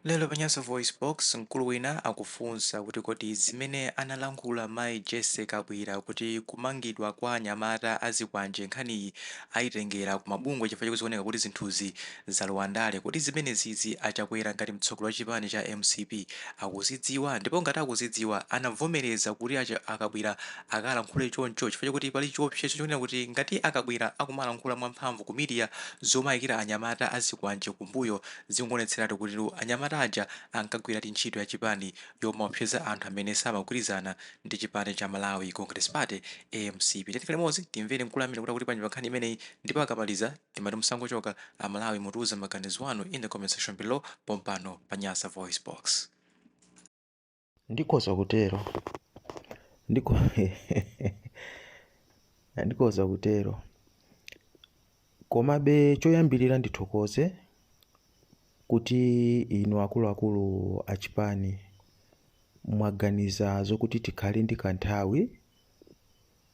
Lero pa Nyasa VoiceBox, mkulu wina akufunsa kuti kodi zimene analankhula mayi Jessie Kabwila kuti kumangidwa kwa anyamata a zikwanje nkhaniyi ayitengera ku mabungwe chifukwa choti zikuoneka kuti zinthuzi zalowa ndale, kodi zimenezizi a Chakwera ngati mtsogoleri wa chipani cha mcp akuzidziwa? Ndipo ngati akuzidziwa anavomereza kuti a Kabwila akalankhule choncho chifukwa chokuti pali chiopsezo chonena kuti ngati a Kabwila akumalankhula mwamphamvu ku media zomayikira anyamata a zikwanje kumbuyo Zikuonetseratu kutitu anyamata aja ankagwiradi ntchito ya chipani yomaopseza anthu amene samagwirizana ndi chipani cha Malawi Congress Party, mcp. Tiyeni tikhale limodzi timvere mkulu ameneyu kuti akuti bwanji pa nkhani imeneyi ndipo akamaliza timati musangochoka a Malawi mutiuze maganizo anu in the comment section below pompano pa Nyasa VoiceBox. Ndikhoza kutero. Ndikhoza kutero. Komabe choyambirira ndithokoze kuti inu akuluakulu achipani mwaganiza zokuti tikhale ndi kanthawi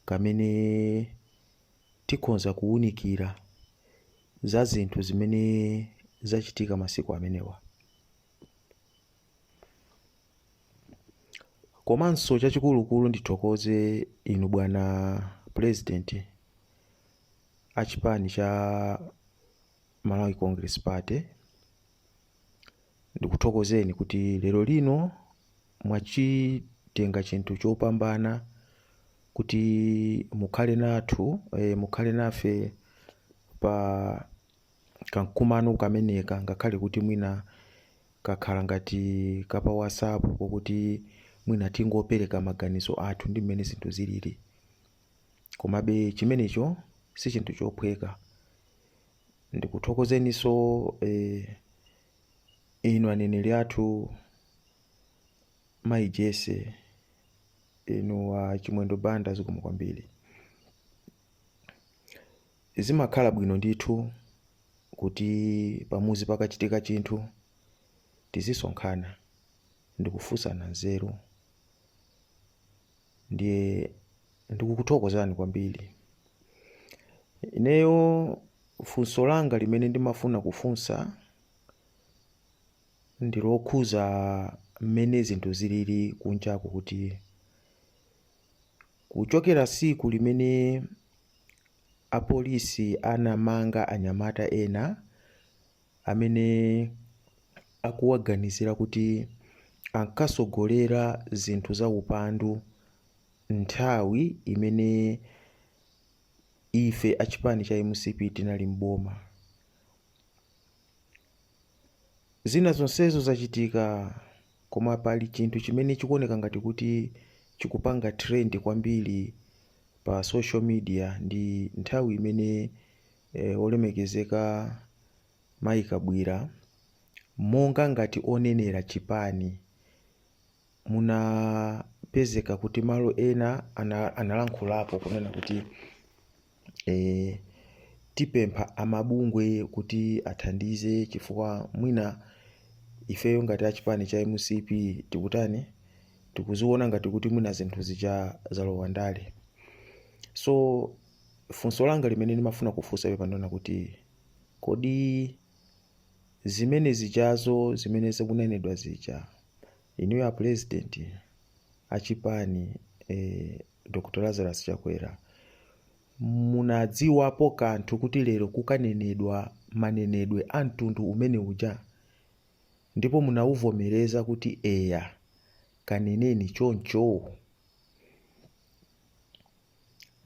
kamene tikhonza kuwunikira za zinthu zimene zachitika masiku amenewa. Komanso chachikulukulu ndithokoze inu bwana president a chipani cha Malawi Congress Party, ndikuthokozeni kuti lero lino mwachitenga chinthu chopambana kuti mukhale nathu mukhale nafe pa kamkumano kameneka, ngakhale kuti mwina kakhala ngati kapa WhatsApp kokuti mwina tingopereka maganizo athu ndi mmene zinthu zilili. Komabe chimenecho si chinthu chophweka. Ndikuthokozeninso inu aneneri athu mayi Jesse, inu a Chimwendo Banda, zikomo kwambiri. Zimakhala bwino ndithu kuti pamuzi pakachitika chinthu tizisonkhana ndikufunsana nzeru. Ndiye ndikukuthokozani kwambiri. Ineyo funso langa limene ndimafuna kufunsa ndi lokhuza mmene zinthu zilili kunjaku, kuti kuchokera siku limene apolisi anamanga anyamata ena amene akuwaganizira kuti ankasogolera zinthu za upandu nthawi imene ife achipani cha mcp tinali m'boma. Zina zonsezo zachitika, koma pali chinthu chimene chikuoneka ngati kuti chikupanga trend kwambiri pa social media ndi nthawi imene olemekezeka Mayi Kabwila monga ngati onenera chipani munapezeka kuti malo ena analankhulapo kunena kuti tipempha amabungwe kuti athandize chifukwa mwina ifeyo ngati achipani cha mcp tikutani, tikuziona ngati kuti mwina zinthu zija zalowa ndale. So funso langa limene ndimafuna kufunsa pano ndi kuti kodi zimene zijazo zimene zikunenedwa zija, inuyo a president achipani Dr. Lazarus Chakwera, munadziwapo kanthu kuti lero kukanenedwa manenedwe a mtundu umene uja, ndipo munauvomereza kuti eya kaneneni choncho?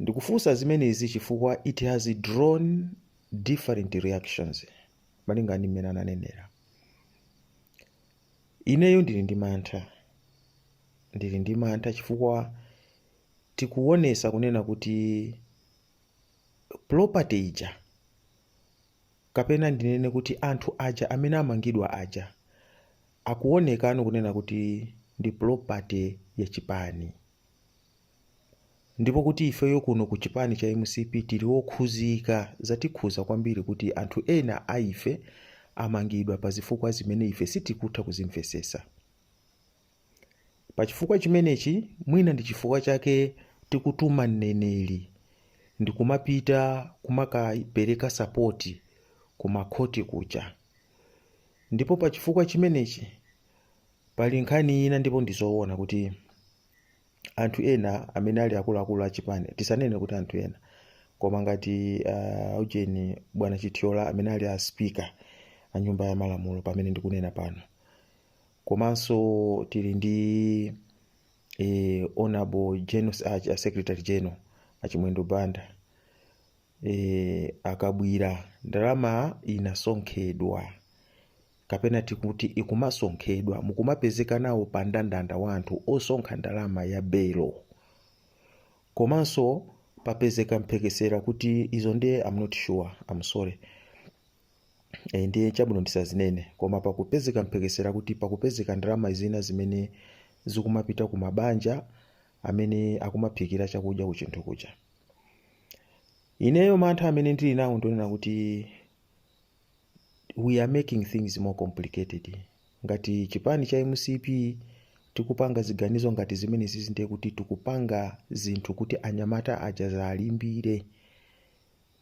Ndikufunsa zimenezi chifukwa it has drawn different reactions malinga ndi mmene ananenera. Ineyo ndili ndi mantha, ndili ndi mantha chifukwa tikuonesa kunena kuti property ija, kapena ndinene kuti anthu aja amene amangidwa aja akuonekano kunena kuti ndi property ya chipani, ndipo kuti ifeyo kuno ku chipani cha mcp tili okhuzika, zatikhuza kwambiri kuti anthu ena a ife amangidwa pa zifukwa zimene ife sitikutha kuzimvesesa. Pa chifukwa chimenechi mwina ndi chifukwa chake tikutuma mneneri ndikumapita kumakapereka sapoti ku makhoti kuja. Ndipo pa chifukwa chimenechi pali nkhani ina, ndipo ndizoona kuti anthu ena amene ali akuluakulu achipani, tisanene kuti anthu ena, koma ngati ujeni bwana Chithyola amene ali a speaker a nyumba ya malamulo pamene ndikunena pano, komanso tili ndi honorable general, secretary general Achimwendo Banda, akabwira ndalama inasonkhedwa kapena tikuti ikumasonkhedwa, mukumapezeka nawo pa ndandanda wa anthu osonkha ndalama ya belo. Komanso papezeka mphekesera kuti izo ndiye I'm not sure, I'm sorry, ndiye chabwino ndisazinene, koma pakupezeka mphekesera kuti pakupezeka ndalama zina zimene zikumapita ku mabanja amene akumaphikira chakudya ku chinthu kuja. Ineyo mantha amene ndili nawo ndionena kuti we are making things more complicated. Ngati chipani cha MCP tikupanga ziganizo ngati zimene zizi, ndiye kuti tikupanga zinthu kuti anyamata aja zalimbire,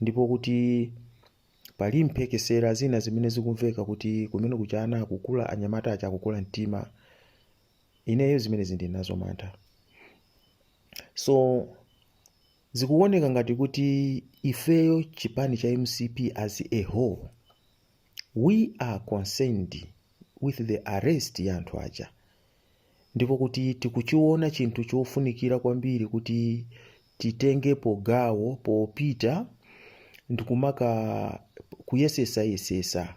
ndipo kuti pali mphekesera zina zimene zikumveka kuti kumene kucha ana akukula, anyamata aja akukula mtima. Ineyo zimene zindili nazo mantha. So zikuoneka ngati kuti ifeyo chipani cha MCP as a whole, we are concerned with the arrest ya anthu aja, ndipo kuti tikuchiona chinthu chofunikira kwambiri kuti titengepo gawo popita ndikumaka kuyesesayesesa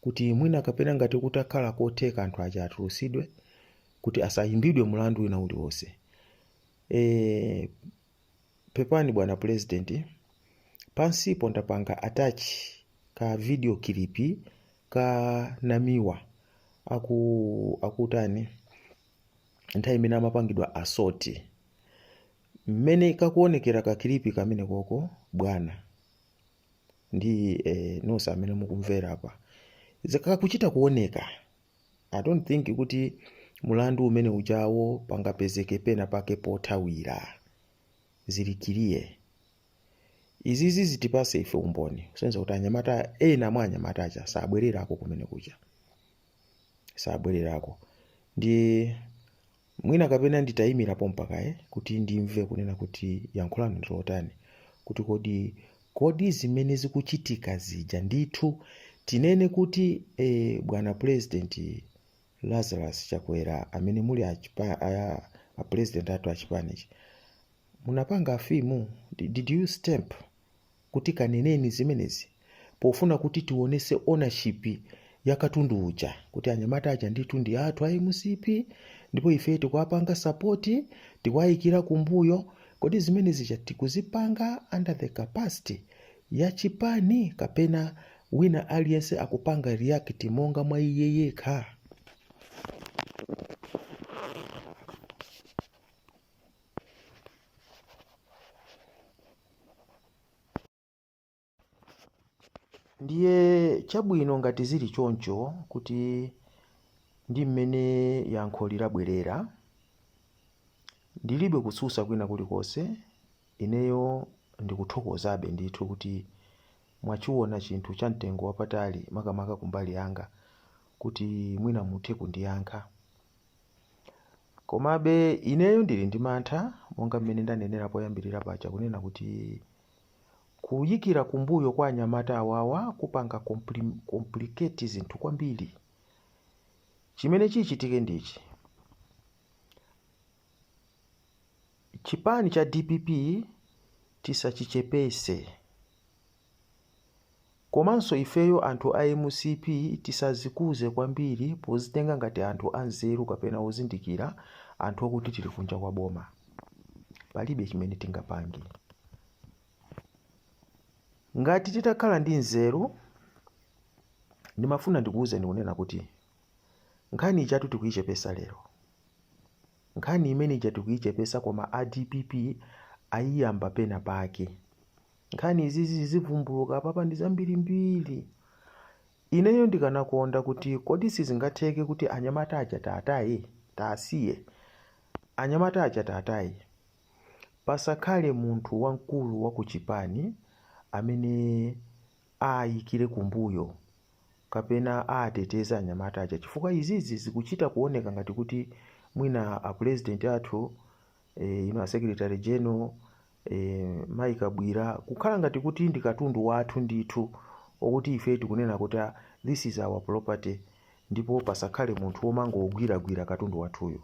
kuti mwina kapena ngati kutakhala kotheka anthu aja atulusidwe kuti asayimbidwe mulandu wina uliwonse. Pepani bwana president, pansipo ndapanga attach ka video clip ka Namiwa akutani nthawi imene amapangidwa assault, mmene kakuonekera ka clip kamene koko bwana ndi nonse amene mukumvera apa, zikakuchita kuoneka. I don't think kuti mulandu umene ujawo pangapezeke pena pake pothawira. Zilikiriye izizi zitipase ife umboni kusonyeza kuti anyamata ena mwa anyamata aja sabwererako kumene kuja, sabwererako. Ndi mwina kapena nditayimirapo mpaka kuti ndimve kunena kuti yankhulani ndilotani, kuti kodi zimene zikuchitika zija ndithu tinene kuti bwana president Lazarus Chakwera amene muli a president athu achipanichi, munapanga affirm, did you stamp kuti kaneneni zimenezi pofuna kuti tionese ownership ya katundu uja, kuti anyamata aja ndithu ndi athu a MCP ndipo ife tikuwapanga support, tikuwayikira kumbuyo? Kodi zimene zija tikuzipanga under the capacity ya chipani kapena wina aliyense akupanga react monga mwa iye yekha? Ndiye chabwino ngati zili choncho kuti ndi mmene yankho lilabwerera, ndilibe kutsutsa kwina kulikonse. Ineyo ndikuthokozabe ndithu kuti mwachiona chinthu cha mtengo wapatali, makamaka kumbali yanga, kuti mwina muthe kundiyankha. Komabe ineyo ndili ndi mantha, monga mmene ndanenera poyambirira paja, kunena kuti kuyikira kumbuyo kwa anyamata awawa kupanga complicate zinthu kwambiri. Chimene chichitike ndichi: chipani cha DPP tisachichepese, komanso ifeyo anthu a MCP tisazikuze kwambiri pozitenga ngati anthu anzeru kapena ozindikira, anthu okuti tili kunja kwa boma. Palibe chimene tingapange. Ngati titakhala ndi nzeru, ndimafuna ndikuwuzeni kunena kuti nkhani ijatu tikuyichepesa lero, nkhani imene ija tikuyichepesa, koma a DPP ayiyamba pena pake. Nkhani izizi zivumbuluka papa ndi zambirimbiri. Ineyo ndikanakonda kuti kodi sizingatheke kuti anyamata aja taataye, taasiye anyamata aja, taataye, pasakhale munthu wamkulu wa kuchipani amene ayikire kumbuyo. kapena aateteza anyamata aja, chifukwa izizi zikuchita kuoneka ngati kuti mwina a president athu, ino a secretary general, Mayi Kabwira, kukhala ngati kuti ndi katundu wathu ndithu, okuti ife tikunena kuti, "Ah, this is our property," ndipo pasakhale munthu womangogwiragwira katundu wathuyo.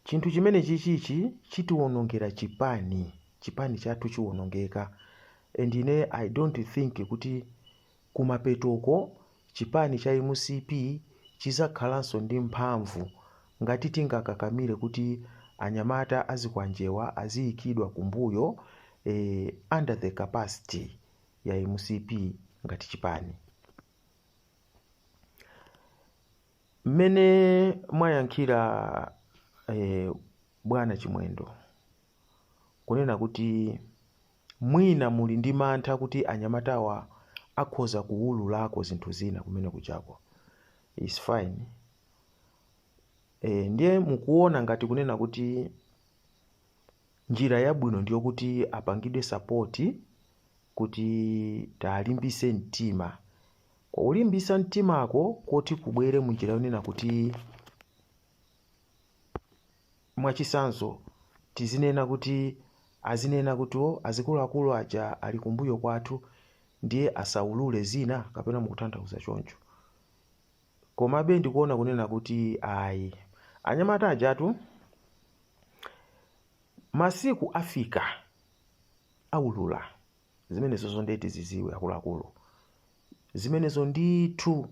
Chinthu chimene chichichi chitiwonongera chipani, chipani chathu chiwonongeka. And ine I don't think kuti kumapetoko chipani cha MCP chizakhalanso ndi mphamvu ngati tingakakamire kuti anyamata azikwanjewa aziyikidwa kumbuyo under the capacity ya MCP ngati chipani. Mmene mwayankhira, bwana Chimwendo, kunena kuti mwina muli ndi mantha kuti anyamatawa akhoza kuwululako zinthu zina kumene kuchako, is fine. Ndiye mukuona ngati kunena kuti njira yabwino ndiyo kuti apangidwe support, kuti talimbise mtima, kulimbisa mtimako koti kubwere munjira yonena kuti, mwachisanzo, tizinena kuti azinena kuti, "O, azikuluakulu aja ali kumbuyo kwathu," ndiye asaulule zina, kapena mukutanthauza choncho? Komabe ndikuona kunena kuti ayi, anyamata ajatu masiku afika aulula zimenezo. Ndeti ziziwe akuluakulu zimenezo ndithu.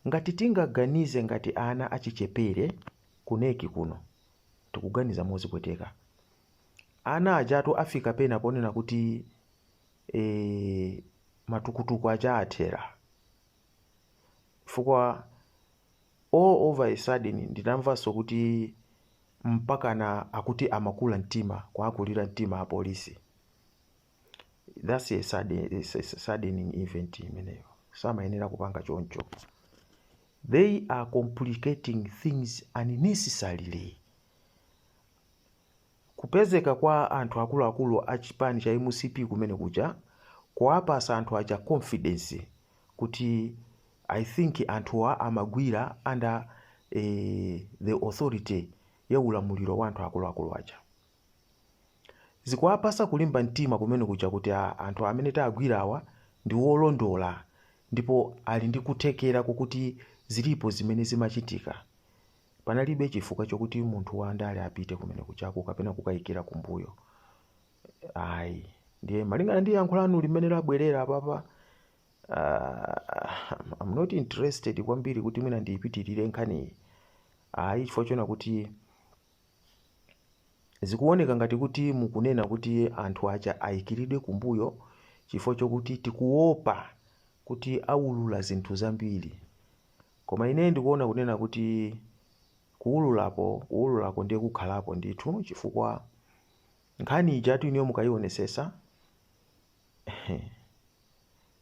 Ngati tingaganize ngati ana achichepere kuneki kuno, tikuganiza mozipweteka. Ana ajatu afika pena ponena kuti matukutuku aja athera, chifukwa all over a sudden ndinamvanso kuti mpakana akuti amakula mtima, kuakulira mtima apolisi. That's a saddening event imeneyo. Samayenera kupanga choncho. They are complicating things unnecessarily. Kupezeka kwa anthu akuluakulu a chipani cha MCP kumene kuja kuwapasa anthu aja confidence kuti I think anthuwa amagwira under the authority ya ulamuliro wa anthu akuluakulu aja. Zikuwapasa kulimba mtima kumene kuja kuti, ah, anthu amene tagwirawa ndi wolondola ndipo ali ndi kuthekera kokuti zilipo zimene zimachitika. Panalibe chifukwa chokuti munthu wandale apite kumene kuchako kapena kukayikira kumbuyo, ayi. Ndiye malingana ndi yankho lanu limene labwerera apapa, I'm not interested kwambiri kuti mwina ndiyipitirire nkhaniyi, ayi, chifukwa chona kuti zikuoneka ngati kuti mukunena kuti anthu aja ayikiridwe kumbuyo chifukwa chokuti tikuopa kuti aulula zinthu zambiri. Koma ine ndikuona kunena kuti kuululapo, kuululako ndiye kukhalapo ndithu, chifukwa nkhani ijatu iniyo mukayionesesa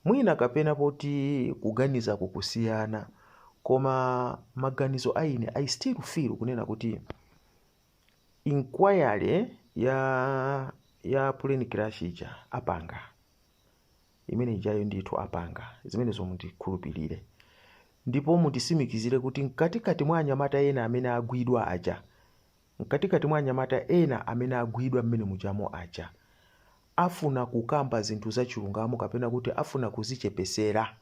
mwina kapena poti kuganiza kukusiyana, koma maganizo aine, I still feel kunena kuti inquiry ya plane crash ija apanga, imene ijayo ndithu apanga. Zimenezo mundikhulupirire ndipo mutisimikizire kuti mkatikati mwa anyamata ena amene agwidwa aja, mkatikati mwa anyamata ena amene agwidwa mmene mujamo aja, afuna kukamba zinthu zachilungamo kapena kuti afuna kuzichepesera,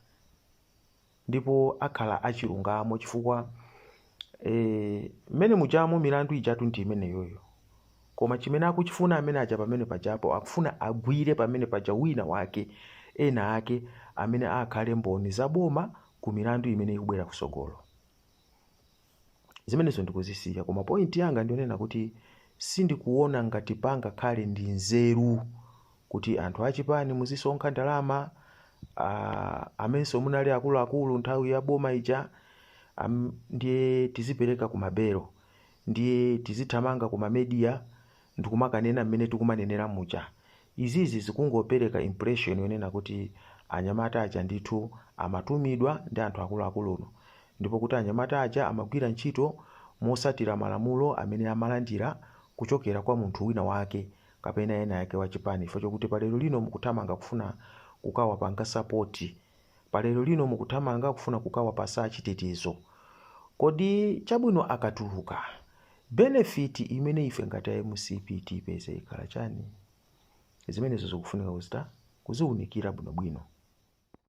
ndipo akhala achilungamo, chifukwa mmene mujamo milandu ijatu ndi imeneyoyo. Koma chimene akuchifuna amene aja pamene pajapo, akufuna agwire pamene paja wina wake, ena ake amene akhale mboni zaboma ku milandu imene ikubwera kusogolo. Zimenezo ndikuzisiya, koma point yanga ndionena kuti sindikuona ngati pangakhale ndi nzeru kuti anthu achipani muzisonkha ndalama, amenso munali akuluakulu nthawi ya boma ija, ndiye tizipereka kumabelo, ndiye tizithamanga kuma media ndikumakanena mmene tikumanenera muja. Izizi zikungopereka impression yonena kuti anyamata aja ndithu amatumidwa ndi anthu akuluakuluno, ndipo kuti anyamata aja amagwira ntchito mosatira malamulo amene amalandira kuchokera kwa munthu wina wake kapena ena yake wachipani, chifukwa chokuti palero lino mukuthamanga kufuna kukawapanga support. Palero lino mukuthamanga kufuna kukawapasa chitetezo. Kodi chabwino, akatuluka, benefit imene ife ngati a MCP tipeze ikhala chani? Zimenezo zikufunika kuzita kuziwunikira bwinobwino.